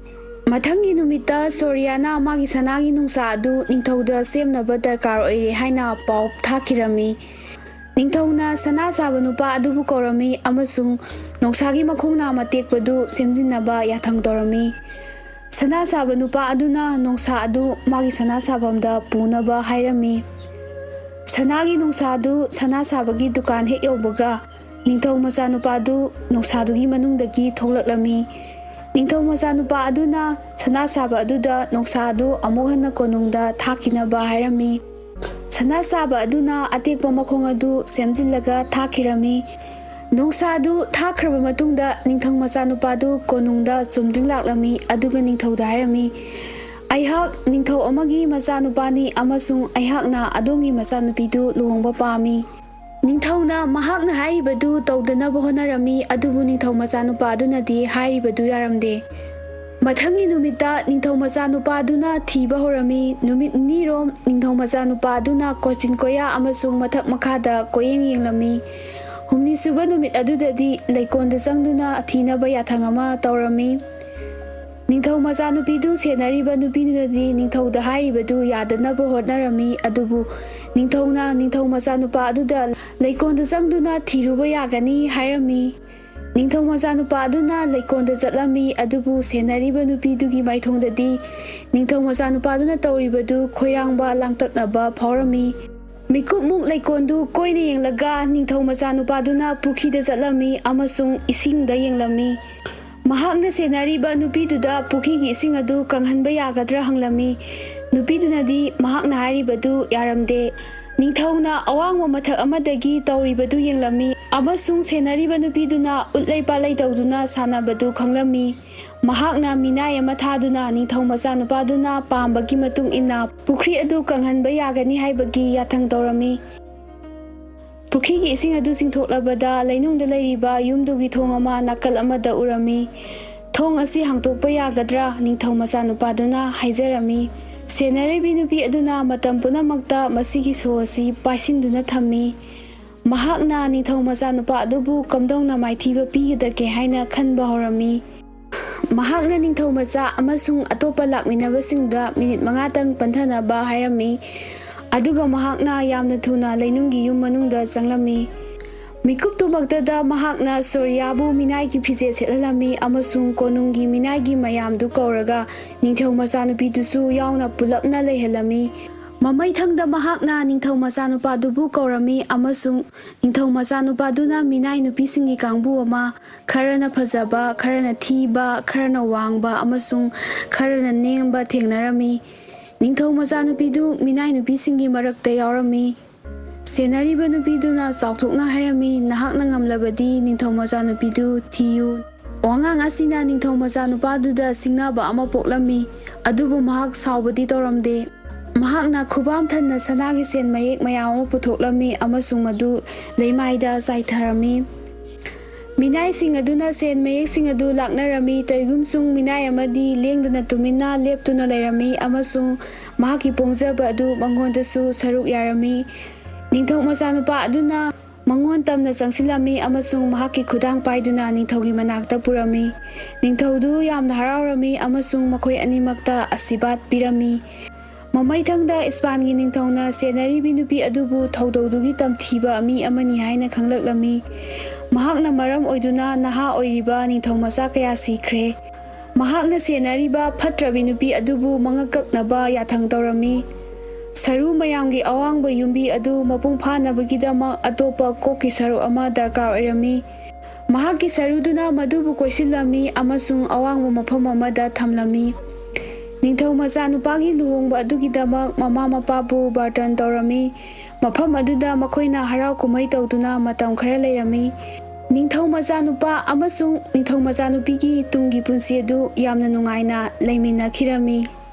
ꯃꯊꯪꯒꯤ ꯅꯨꯃꯤꯠꯇ ꯁꯣꯔꯤꯌꯥꯅ ꯃꯥꯒꯤ ꯁꯅꯥꯒꯤ ꯅꯣꯡꯁꯥ ꯑꯗꯨ ꯅꯤꯡꯊꯧꯗ ꯁꯦꯝꯅꯕ ꯗꯔꯀꯥꯔ ꯑꯣꯏꯔꯦ ꯍꯥꯏꯅ ꯄꯥꯎ ꯊꯥꯈꯤꯔꯝꯃꯤ꯫ ꯅꯤꯡꯊꯧꯅ ꯁꯅꯥ ꯁꯥꯕ ꯅꯨꯄꯥ ꯑꯗꯨꯕꯨ ꯀꯧꯔꯝꯃꯤ ꯑꯃꯁꯨꯡ ꯅꯣꯡꯁꯥꯒꯤ ꯃꯈꯣꯡ ꯅꯥꯝꯃ ꯇꯦꯛꯄꯗꯨ ꯁꯦꯝꯖꯤꯟꯅꯕ ꯌꯥꯊꯪ ꯇꯧꯔꯝꯃꯤ꯫ ꯁꯅꯥ ꯁꯥꯕ ꯅꯨꯄꯥ ꯑꯗꯨꯅ ꯅꯣꯡꯁꯥ ꯑꯗꯨ ꯃꯥꯒꯤ ꯁꯅꯥ ꯁꯥꯐꯝꯗ ꯄꯨꯅꯕ ꯍꯥꯏꯔꯝꯃꯤ꯫ ꯁꯅꯥꯒꯤ ꯅꯣꯡꯁꯥ ꯑꯗꯨ ꯁꯅꯥ ꯁꯥꯕꯒꯤ ꯗꯨꯀꯥꯟ ꯍꯦꯛ ꯌꯧꯕꯒ, ꯅꯤꯡꯊꯧ ꯃꯆꯥꯅꯨꯄꯥꯗꯨ ꯅꯣꯡꯁꯥꯗꯨꯒꯤ ꯃꯅꯨꯡꯗꯒꯤ ꯊꯣꯛꯂꯛꯂꯝꯃꯤ꯫ ꯅꯤꯡꯊꯧ ꯃꯆꯥꯅꯨꯄꯥ ꯑꯗꯨꯅ ꯁꯅꯥ ꯁꯥꯕ ꯑꯗꯨꯗ ꯅꯣꯡꯁꯥ ꯑꯗꯨ ꯑꯃꯨꯛ ꯍꯟꯅ ꯀꯣꯅꯨꯡꯗ ꯊꯥꯈꯤꯅꯕ ꯍꯥꯏꯔꯝꯃꯤ꯫ ꯁꯅꯥ ꯁꯥꯕ ꯑꯗꯨꯅ ꯑꯇꯦꯛꯄ ꯃꯈꯣꯡ ꯑꯗꯨ ꯁꯦꯝꯖꯤꯜꯂꯒ ꯊꯥꯈꯤꯔꯝꯃꯤ꯫ ꯅꯣꯡꯁꯥ ꯑꯗꯨ ꯊꯥꯈ꯭ꯔꯕ ꯃꯇꯨꯡꯗ ꯅꯤꯡꯊꯧ ꯃꯆꯥꯅꯨꯄꯥꯗꯨ ꯀꯣꯅꯨꯡꯗ ꯆꯨꯝꯗ꯭ꯔꯤꯡ ꯂꯥꯛꯂꯝꯃꯤ, ꯑꯗꯨꯒ ꯅꯤꯡꯊꯧꯗ ꯍꯥꯏꯔꯝꯃꯤ, "ꯑꯩꯍꯥꯛ ꯅꯤꯡꯊꯧ ꯑꯃꯒꯤ ꯃꯆꯥꯅꯨꯄꯥꯅꯤ ꯑꯃꯁꯨꯡ ꯑꯩꯍꯥꯛꯅ ꯑꯗꯣꯝꯒꯤ ꯃꯆꯥꯅꯨꯄꯤꯗꯨ ꯂꯨꯍꯣꯡꯕ ꯄꯥꯝꯃꯤ꯫" ꯅꯤꯡꯊꯧꯅ ꯃꯍꯥꯛꯅ ꯍꯥꯏꯔꯤꯕꯗꯨ ꯇꯧꯗꯅꯕ ꯍꯣꯠꯅꯔꯝꯃꯤ, ꯑꯗꯨꯕꯨ ꯅꯤꯡꯊꯧ ꯃꯆꯥꯅꯨꯄꯥ ꯑꯗꯨꯅꯗꯤ ꯍꯥꯏꯔꯤꯕꯗꯨ ꯌꯥꯔꯝꯗꯦ꯫ ꯃꯊꯪꯒꯤ ꯅꯨꯃꯤꯠꯇ ꯅꯤꯡꯊꯧ ꯃꯆꯥꯅꯨꯄꯥ ꯑꯗꯨꯅ ꯊꯤꯕ ꯍꯧꯔꯝꯃꯤ꯫ ꯅꯨꯃꯤꯠ ꯅꯤꯅꯤꯔꯣꯝ ꯅꯤꯡꯊꯧ ꯃꯆꯥꯅꯨꯄꯥ ꯑꯗꯨꯅ ꯀꯣꯏꯆꯤꯟ ꯀꯣꯏꯌꯥ ꯑꯃꯁꯨꯡ ꯃꯊꯛ ꯃꯈꯥꯗ ꯀꯣꯏꯌꯦꯡ ꯌꯦꯡꯂꯝꯃꯤ꯫ ꯍꯨꯝꯅꯤꯁꯨꯕ ꯅꯨꯃꯤꯠ ꯑꯗꯨꯗꯗꯤ ꯂꯩꯀꯣꯜꯗ ꯆꯪꯗꯨꯅ ꯊꯤꯅꯕ ꯌꯥꯊꯪ ꯑꯃ ꯇꯧꯔꯝꯃꯤ꯫ ꯅꯤꯡꯊꯧ ꯃꯆꯥꯅꯨꯄꯤꯗꯨ ꯁꯦꯟꯅꯔꯤꯕ ꯅꯨꯄꯤꯗꯨꯅꯗꯤ ꯅꯤꯡꯊꯧꯗ ꯍꯥꯏꯔꯤꯕꯗꯨ ꯌꯥꯗꯅꯕ ꯍꯣꯠꯅꯔꯝꯃꯤ, ꯑꯗꯨꯕꯨ ꯅꯤꯡꯊꯧꯅ ꯅꯤꯡꯊꯧ ꯃꯆꯥꯅꯨꯄꯥ ꯑꯗꯨꯗ ꯂꯩꯀꯣꯜꯗ ꯆꯪꯗꯨꯅ ꯊꯤꯔꯨꯕ ꯌꯥꯒꯅꯤ ꯍꯥꯏꯔꯝꯃꯤ꯫ ꯅꯤꯡꯊꯧ ꯃꯆꯥꯅꯨꯄꯥ ꯑꯗꯨꯅ ꯂꯩꯀꯣꯜꯗ ꯆꯠꯂꯝꯃꯤ, ꯑꯗꯨꯕꯨ ꯁꯦꯟꯅꯔꯤꯕ ꯅꯨꯄꯤꯗꯨꯒꯤ ꯃꯥꯏꯊꯣꯡꯗꯗꯤ ꯅꯤꯡꯊꯧ ꯃꯆꯥꯅꯨꯄꯥꯗꯨꯅ ꯇꯧꯔꯤꯕꯗꯨ ꯈꯣꯏꯔꯥꯡꯕ ꯂꯥꯡꯇꯛꯅꯕ ꯐꯥꯎꯔꯝꯃꯤ꯫ ꯃꯤꯀꯨꯞꯃꯨꯛ ꯂꯩꯀꯣꯜꯗꯨ ꯀꯣꯏꯅ ꯌꯦꯡꯂꯒ ꯅꯤꯡꯊꯧ ꯃꯆꯥꯅꯨꯄꯥꯗꯨꯅ ꯄꯨꯈ꯭ꯔꯤꯗ ꯆꯠꯂꯝꯃꯤ ꯑꯃꯁꯨꯡ ꯏꯁꯤꯡꯗ ꯌꯦꯡꯂꯝꯃꯤ꯫ ꯃꯍꯥꯛꯅ ꯁꯦꯟꯅꯔꯤꯕ ꯅꯨꯄꯤꯗꯨꯗ ꯄꯨꯈ꯭ꯔꯤꯒꯤ ꯏꯁꯤꯡ ꯑꯗꯨ ꯀꯪꯍꯟꯕ ꯌꯥꯒꯗ꯭ꯔꯥ ꯍꯪꯂꯝꯃꯤ꯫ ꯅꯨꯄꯤꯗꯨꯅꯗꯤ ꯃꯍꯥꯛꯅ ꯍꯥꯏꯔꯤꯕꯗꯨ ꯌꯥꯔꯝꯗꯦ꯫ ꯅꯤꯡꯊꯧꯅ ꯑꯋꯥꯡꯕ ꯃꯊꯛ ꯑꯃꯗꯒꯤ ꯇꯧꯔꯤꯕꯗꯨ ꯌꯦꯡꯂꯝꯃꯤ ꯑꯃꯁꯨꯡ ꯁꯦꯟꯅꯔꯤꯕ ꯅꯨꯄꯤꯗꯨꯅ ꯎꯠꯂꯩ ꯄꯥꯂꯩ ꯇꯧꯗꯨꯅ ꯁꯥꯟꯅꯕꯗꯨ ꯈꯪꯂꯝꯃꯤ꯫ ꯃꯍꯥꯛꯅ ꯃꯤꯅꯥꯏ ꯑꯃ ꯊꯥꯗꯨꯅ ꯅꯤꯡꯊꯧ ꯃꯆꯥꯅꯨꯄꯥꯗꯨꯅ ꯄꯥꯝꯕꯒꯤ ꯃꯇꯨꯡ ꯏꯟꯅ ꯄꯨꯈ꯭ꯔꯤ ꯑꯗꯨ ꯀꯪꯍꯟꯕ ꯌꯥꯒꯅꯤ ꯍꯥꯏꯕꯒꯤ ꯌꯥꯊꯪ ꯇꯧꯔꯝꯃꯤ꯫ ꯄꯨꯈ꯭ꯔꯤꯒꯤ ꯏꯁꯤꯡ ꯑꯗꯨ ꯆꯤꯡꯊꯣꯛꯂꯕꯗ ꯂꯩꯅꯨꯡꯗ ꯂꯩꯔꯤꯕ ꯌꯨꯝꯗꯨꯒꯤ ꯊꯣꯡ ꯑꯃ ꯅꯥꯀꯜ ꯑꯃꯗ ꯎꯔꯝꯃꯤ꯫ "ꯊꯣꯡ ꯑꯁꯤ ꯍꯥꯡꯗꯣꯛꯄ ꯌꯥꯒꯗ꯭ꯔꯥ?" ꯅꯤꯡꯊꯧ ꯃꯆꯥꯅꯨꯄꯥꯗꯨꯅ ꯍꯥꯏꯖꯔꯝꯃꯤ꯫ ꯁꯦꯟꯅꯔꯤꯕꯤ ꯅꯨꯄꯤ ꯑꯗꯨꯅ ꯃꯇꯝ ꯄꯨꯝꯅꯃꯛꯇ ꯃꯁꯤꯒꯤ ꯁꯣ ꯑꯁꯤ ꯄꯥꯏꯁꯤꯟꯗꯨꯅ ꯊꯝꯃꯤ꯫ ꯃꯍꯥꯛꯅ ꯅꯤꯡꯊꯧ ꯃꯆꯥꯅꯨꯄꯥ ꯑꯗꯨꯕꯨ ꯀꯝꯗꯧꯅ ꯃꯥꯏꯊꯤꯕ ꯄꯤꯒꯗꯒꯦ ꯍꯥꯏꯅ ꯈꯟꯕ ꯍꯧꯔꯝꯃꯤ꯫ ꯃꯍꯥꯛꯅ ꯅꯤꯡꯊꯧ ꯃꯆꯥ ꯑꯃꯁꯨꯡ ꯑꯇꯣꯞꯄ ꯂꯥꯛꯃꯤꯟꯅꯕꯁꯤꯡꯗ ꯃꯤꯅꯤꯠ ꯃꯉꯥꯇꯪ ꯄꯟꯊꯅꯕ ꯍꯥꯏꯔꯝꯃꯤ, ꯑꯗꯨꯒ ꯃꯍꯥꯛꯅ ꯌꯥꯝꯅ ꯊꯨꯅ ꯂꯩꯅꯨꯡꯒꯤ ꯌꯨꯝ ꯃꯅꯨꯡꯗ ꯆꯪꯂꯝꯃꯤ꯫ ꯃꯤꯀꯨꯞꯇꯨꯃꯛꯇꯗ ꯃꯍꯥꯛꯅ ꯁꯣꯔꯤꯌꯥꯕꯨ ꯃꯤꯅꯥꯏꯒꯤ ꯐꯤꯖꯦꯠ ꯁꯦꯠꯍꯜꯂꯝꯃꯤ ꯑꯃꯁꯨꯡ ꯀꯣꯅꯨꯡꯒꯤ ꯃꯤꯅꯥꯏꯒꯤ ꯃꯌꯥꯝꯗꯨ ꯀꯧꯔꯒ ꯅꯤꯡꯊꯧ ꯃꯆꯥꯅꯨꯄꯤꯗꯨꯁꯨ ꯌꯥꯎꯅ ꯄꯨꯂꯞꯅ ꯂꯩꯍꯜꯂꯝꯃꯤ꯫ ꯃꯃꯩꯊꯪꯗ ꯃꯍꯥꯛꯅ ꯅꯤꯡꯊꯧ ꯃꯆꯥꯅꯨꯄꯥꯗꯨꯕꯨ ꯀꯧꯔꯝꯃꯤ ꯑꯃꯁꯨꯡ ꯅꯤꯡꯊꯧ ꯃꯆꯥꯅꯨꯄꯥꯗꯨꯅ ꯃꯤꯅꯥꯏ ꯅꯨꯄꯤꯁꯤꯡꯒꯤ ꯀꯥꯡꯕꯨ ꯑꯃ, ꯈꯔꯅ ꯐꯖꯕ, ꯈꯔꯅ ꯊꯤꯕ, ꯈꯔꯅ ꯋꯥꯡꯕ ꯑꯃꯁꯨꯡ ꯈꯔꯅ ꯅꯦꯝꯕ ꯊꯦꯡꯅꯔꯝꯃꯤ꯫ ꯅꯤꯡꯊꯧ ꯃꯆꯥꯅꯨꯄꯤꯗꯨ ꯃꯤꯅꯥꯏ ꯅꯨꯄꯤꯁꯤꯡꯒꯤ ꯃꯔꯛꯇ ꯌꯥꯎꯔꯝꯃꯤ꯫ ꯁꯦꯟꯅꯔꯤꯕ ꯅꯨꯄꯤꯗꯨꯅ ꯆꯥꯎꯊꯣꯛꯅ ꯍꯥꯏꯔꯝꯃꯤ, "ꯅꯍꯥꯛꯅ ꯉꯝꯂꯕꯗꯤ ꯅꯤꯡꯊꯧ ꯃꯆꯥꯅꯨꯄꯤꯗꯨ ꯊꯤꯌꯨ꯫" ꯋꯥꯉꯥꯡ ꯑꯁꯤꯅ ꯅꯤꯡꯊꯧ ꯃꯆꯥꯅꯨꯄꯥꯗꯨꯗ ꯁꯤꯡꯅꯕ ꯑꯃ ꯄꯣꯛꯂꯝꯃꯤ, ꯑꯗꯨꯕꯨ ꯃꯍꯥꯛ ꯁꯥꯎꯕꯗꯤ ꯇꯧꯔꯝꯗꯦ꯫ ꯃꯍꯥꯛꯅ ꯈꯨꯕꯥꯝ ꯊꯟꯅ ꯁꯅꯥꯒꯤ ꯁꯦꯟ ꯃꯌꯦꯛ ꯃꯌꯥꯝ ꯑꯃ ꯄꯨꯊꯣꯛꯂꯝꯃꯤ ꯑꯃꯁꯨꯡ ꯃꯗꯨ ꯂꯩꯃꯥꯏꯗ ꯆꯥꯏꯊꯔꯝꯃꯤ꯫ ꯃꯤꯅꯥꯏꯁꯤꯡ ꯑꯗꯨꯅ ꯁꯦꯟ ꯃꯌꯦꯛꯁꯤꯡ ꯑꯗꯨ ꯂꯥꯛꯅꯔꯝꯃꯤ꯫ ꯇꯣꯏꯒꯨꯝꯁꯨꯡ ꯃꯤꯅꯥꯏ ꯑꯃꯗꯤ ꯂꯦꯡꯗꯅ ꯇꯨꯃꯤꯟꯅ ꯂꯦꯞꯇꯨꯅ ꯂꯩꯔꯝꯃꯤ ꯑꯃꯁꯨꯡ ꯃꯍꯥꯛꯀꯤ ꯄꯣꯡꯖꯕ ꯑꯗꯨ ꯃꯉꯣꯟꯗꯁꯨ ꯁꯔꯨꯛ ꯌꯥꯔꯝꯃꯤ꯫ ꯅꯤꯡꯊꯧ ꯃꯆꯥꯅꯨꯄꯥ ꯑꯗꯨꯅ ꯃꯉꯣꯟ ꯇꯝꯅ ꯆꯪꯁꯤꯜꯂꯝꯃꯤ ꯑꯃꯁꯨꯡ ꯃꯍꯥꯛꯀꯤ ꯈꯨꯗꯥꯡ ꯄꯥꯏꯗꯨꯅ ꯅꯤꯡꯊꯧꯒꯤ ꯃꯅꯥꯛꯇ ꯄꯨꯔꯝꯃꯤ꯫ ꯅꯤꯡꯊꯧꯗꯨ ꯌꯥꯝꯅ ꯍꯔꯥꯎꯔꯝꯃꯤ ꯑꯃꯁꯨꯡ ꯃꯈꯣꯏ ꯑꯅꯤꯃꯛꯇ ꯑꯁꯤꯕꯥꯗ ꯄꯤꯔꯝꯃꯤ꯫ ꯃꯃꯩꯊꯪꯗ ꯏꯁꯄꯥꯟꯒꯤ ꯅꯤꯡꯊꯧꯅ ꯁꯦꯟꯅꯔꯤꯕꯤ ꯅꯨꯄꯤ ꯑꯗꯨꯕꯨ ꯊꯧꯗꯧꯗꯨꯒꯤ ꯇꯝꯊꯤꯕ ꯃꯤ ꯑꯃꯅꯤ ꯍꯥꯏꯅ ꯈꯪꯂꯛꯂꯝꯃꯤ꯫ ꯃꯍꯥꯛꯅ ꯃꯔꯝ ꯑꯣꯏꯗꯨꯅ ꯅꯍꯥ ꯑꯣꯏꯔꯤꯕ ꯅꯤꯡꯊꯧ ꯃꯆꯥ ꯀꯌꯥ ꯁꯤꯈ꯭ꯔꯦ꯫ ꯃꯍꯥꯛꯅ ꯁꯦꯟꯅꯔꯤꯕ ꯐꯠꯇ꯭ꯔꯕꯤ ꯅꯨꯄꯤ ꯑꯗꯨꯕꯨ ꯃꯉꯛ ꯀꯛꯅꯕ ꯌꯥꯊꯪ ꯇꯧꯔꯝꯃꯤ꯫ ꯁꯔꯨ ꯃꯌꯥꯝꯒꯤ ꯑꯋꯥꯡꯕ ꯌꯨꯝꯕꯤ ꯑꯗꯨ ꯃꯄꯨꯡ ꯐꯥꯅꯕꯒꯤꯗꯃꯛ ꯑꯇꯣꯞꯄ ꯀꯣꯛꯀꯤ ꯁꯔꯨ ꯑꯃ ꯗꯔꯀꯥꯔ ꯑꯣꯏꯔꯝꯃꯤ꯫ ꯃꯍꯥꯛꯀꯤ ꯁꯔꯨꯗꯨꯅ ꯃꯗꯨꯕꯨ ꯀꯣꯏꯁꯤꯜꯂꯝꯃꯤ ꯑꯃꯁꯨꯡ ꯑꯋꯥꯡꯕ ꯃꯐꯝ ꯑꯃꯗ ꯊꯝꯂꯝꯃꯤ꯫ ꯅꯤꯡꯊꯧ ꯃꯆꯥꯅꯨꯄꯥꯒꯤ ꯂꯨꯍꯣꯡꯕ ꯑꯗꯨꯒꯤꯗꯃꯛ ꯃꯃꯥ ꯃꯄꯥꯕꯨ ꯕꯥꯔꯇꯟ ꯇꯧꯔꯝꯃꯤ꯫ ꯃꯐꯝ ꯑꯗꯨꯗ ꯃꯈꯣꯏꯅ ꯍꯔꯥꯎ ꯀꯨꯝꯍꯩ ꯇꯧꯗꯨꯅ ꯃꯇꯝ ꯈꯔ ꯂꯩꯔꯝꯃꯤ꯫ ꯅꯤꯡꯊꯧ ꯃꯆꯥꯅꯨꯄꯥ ꯑꯃꯁꯨꯡ ꯅꯤꯡꯊꯧ ꯃꯆꯥꯅꯨꯄꯤꯒꯤ ꯇꯨꯡꯒꯤ ꯄꯨꯟꯁꯤ ꯑꯗꯨ ꯌꯥꯝꯅ ꯅꯨꯡꯉꯥꯏꯅ ꯂꯩꯃꯤꯟꯅꯈꯤꯔꯝꯃꯤ꯫